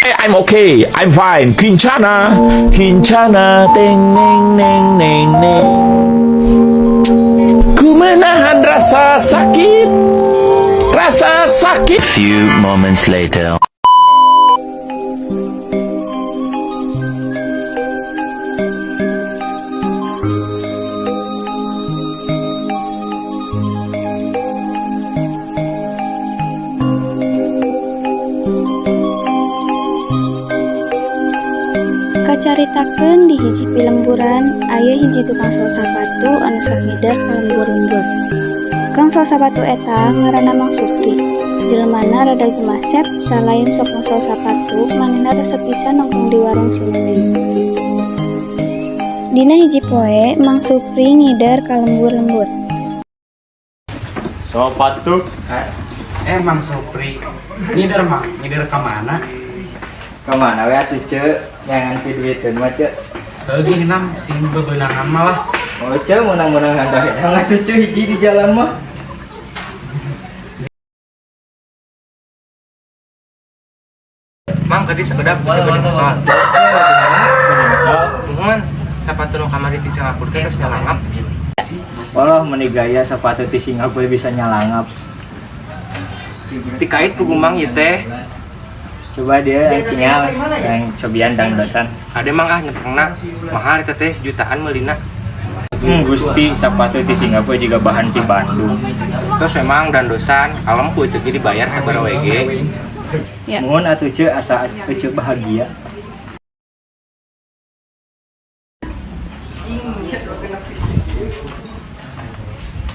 I'm okay. I'm fine. 괜찮아. 괜찮아. Teng neng neng neng neng. Ku menahan rasa sakit. Rasa sakit. Few moments later. Kacaritakeun di hiji pilemburan aya hiji tukang sol sapatu anu sok ngider ka lembur-lembur. Tukang sol sapatu eta ngaranna Mang Supri. Jelemana rada gumasep, salain sok ngesol sapatu, manehna resep pisan nongkrong di warung si Neneng. Dina hiji poe, Mang Supri ngider ka lembur-lembur. Sepatu. Eh, Mang Supri, ngider, Mang, ngider ke mana? Kemana we atuh, Ceu? Jangan pi duiteun mah, Ceu. Lagi enam sing bebenangan malah. Oh, Ceu, menang-menang ada yang atuh, Ceu, hiji di jalan mah. Mang, tadi sekedap bisa beli soal. Muhun, sepatu nu kamari di Singapura teh geus nyalangap. Walah, meni gaya sepatu di Singapura bisa nyalangap. Dikait ku Mang ieu teh. Coba dia tinggal yang cobian dangdosan. Ada Mang, ah, nyepengna. Mahal eta teh, jutaan meulina. Gusti, sepatu di Singapura juga bahan di Bandung. Terus memang dandosan, kalem ku eceu dibayar sabaraha we ge. Ya. Muhun atuh, Ceu, asa eceu bahagia.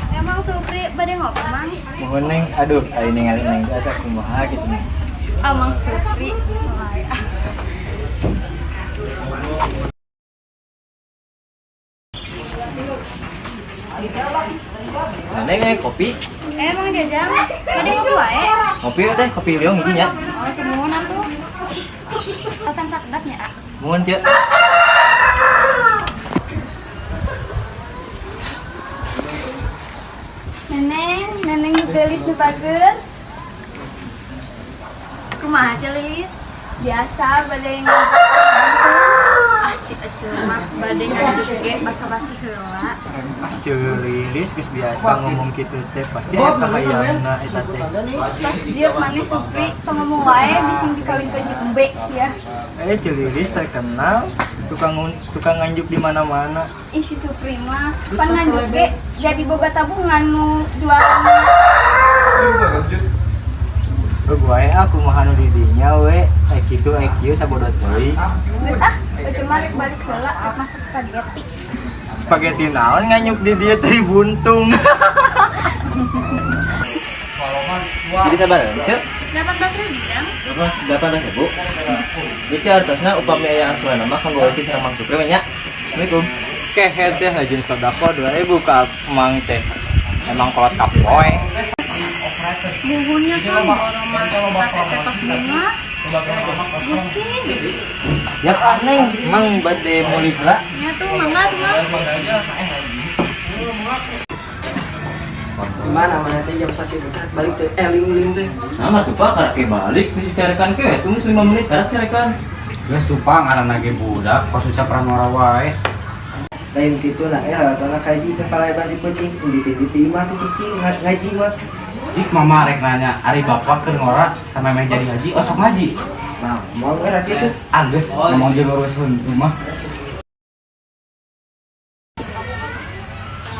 Emang Supri bade ngopi, Mang? Muhun, Neng, aduh, ari ningali Neng teh asa kumaha gitu, Neng. Ah, Mang Supri selai. Neng, kopi. Eh, Mang Jajang, bade ngopi wae. Ngopi teh, kopi liong hiji nya. Oh, sumuhun atuh. Pesan sakedap nya, ah. Muhun, Ceu. Neneng, Neneng nu geulis nu bager. Kumaha, Celis? Biasa bade Ah, si Eceu mah bade nganjuk ge basa-basi heula. Ah, Ceu Lilis geus biasa ngomong kitu teh, pasti aya kahayangna eta teh. Pas jieu maneh, Supri, tong ngomong wae, bising dikawinkeun jeung embe sia. Eh, Ceu Lilis terkenal tukang tukang nganjuk di mana-mana. Ih, si Supri mah pan nganjuk ge jadi boga tabungan nu jualan. Gue aku mah anu di dinya we, eh kitu eh kieu sabodo teuing. Geus ah, Eceu mah rek balik heula rek masak spaghetti. Spaghetti naon nganyuk di dieu teh buntung. Jadi sabar, Ceu. 18 ribu, Dang. 18 ribu. Ieu artosna upami aya angsulan mah kanggo Eci sareng Mang Supri we nya. Assalamualaikum. Kehed teh hajin sodako 2000 ka Mang teh. Emang kolot kapoe. Muhunnya kan borong mah teh tos bunga. Gusti, Gusti. Ya ah, Neng, Mang bade mulih heula. Nya tuh mangga tuh, Mang. Gimana mana teh jam sakit balik teh lim teh. Sama tuh Pak, karak balik bisa carekan ke tunggu 5 menit karak carekan. Geus tuh Pak, ngaranna ge budak, kos ucap ngora wae. Lain kitu nah halatona kaji teh palaeban di peuting indit-indit di imah teh cicing ngaji mah. Cik mama rek nanya, ari bapak keur ngora sampe meh jadi haji, osok ngaji. Nah, mau nggak kitu? Ah, geus ngomong juga urusan rumah.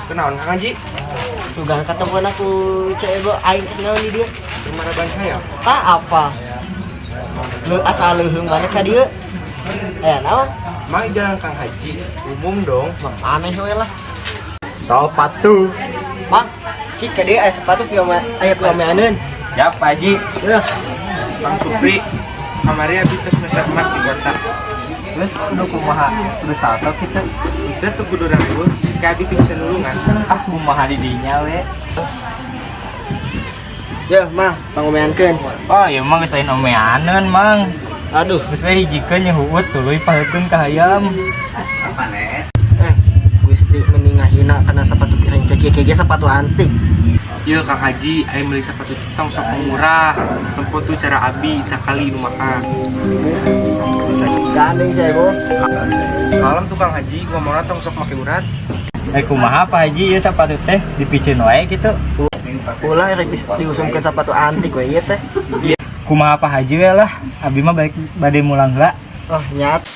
Kenaon Kang Haji? Sugan ketemuan aku Ceu Ebo aing kenaon di dieu. Kumaha ban saya? Tak apa. Lu asal leuheung mana ka dieu? Eh, naon? Mang jalan Kang Haji, umum dong. Mang aneh we lah. Sepatu. Mang, cik ka dieu aya sepatu pioma aya piomeaneun. Siap, Pak Haji. Yeuh, Mang Supri, kamari abi tos meser emas di kota. Terus kudu kumaha? Kudu salto kitu. Itu tuh kudu riweuh, ka abi teu bisa nulungan. Ah, kumaha di dinya we. yeuh, Mang, pangomeankeun. Oh, ieu mah geus lain omeaneun, Mang. Aduh, Geus we hijikeun nya huut tuluy pahekeun ka hayam. eh, Gusti meni ngahina kana sepatu pirang kieu kieu sepatu antik. Iya Kang Haji, ayo meuli sepatu tong sok murah. Tempo tuh cara abi sakali nu makan. Gandeng saya bu. Kalem tuh Kang Haji, ngomongna tong sok make urat. Eh, kumaha Pak Haji ieu sapatu teh dipiceun wae gitu? Ulah rek diusumkeun sepatu antik we ieu teh. Kumaha Pak Haji we lah, abi mah baik bade mulang heula. Oh, nyat.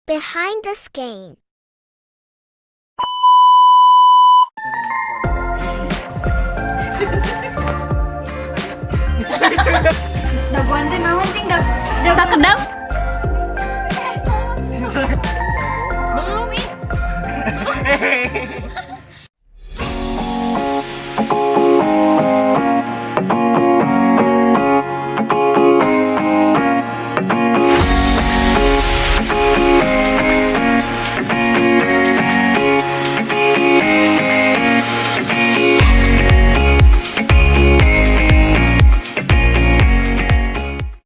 Behind the skein. Dagoan teh naon ting sakedap. Belum ih.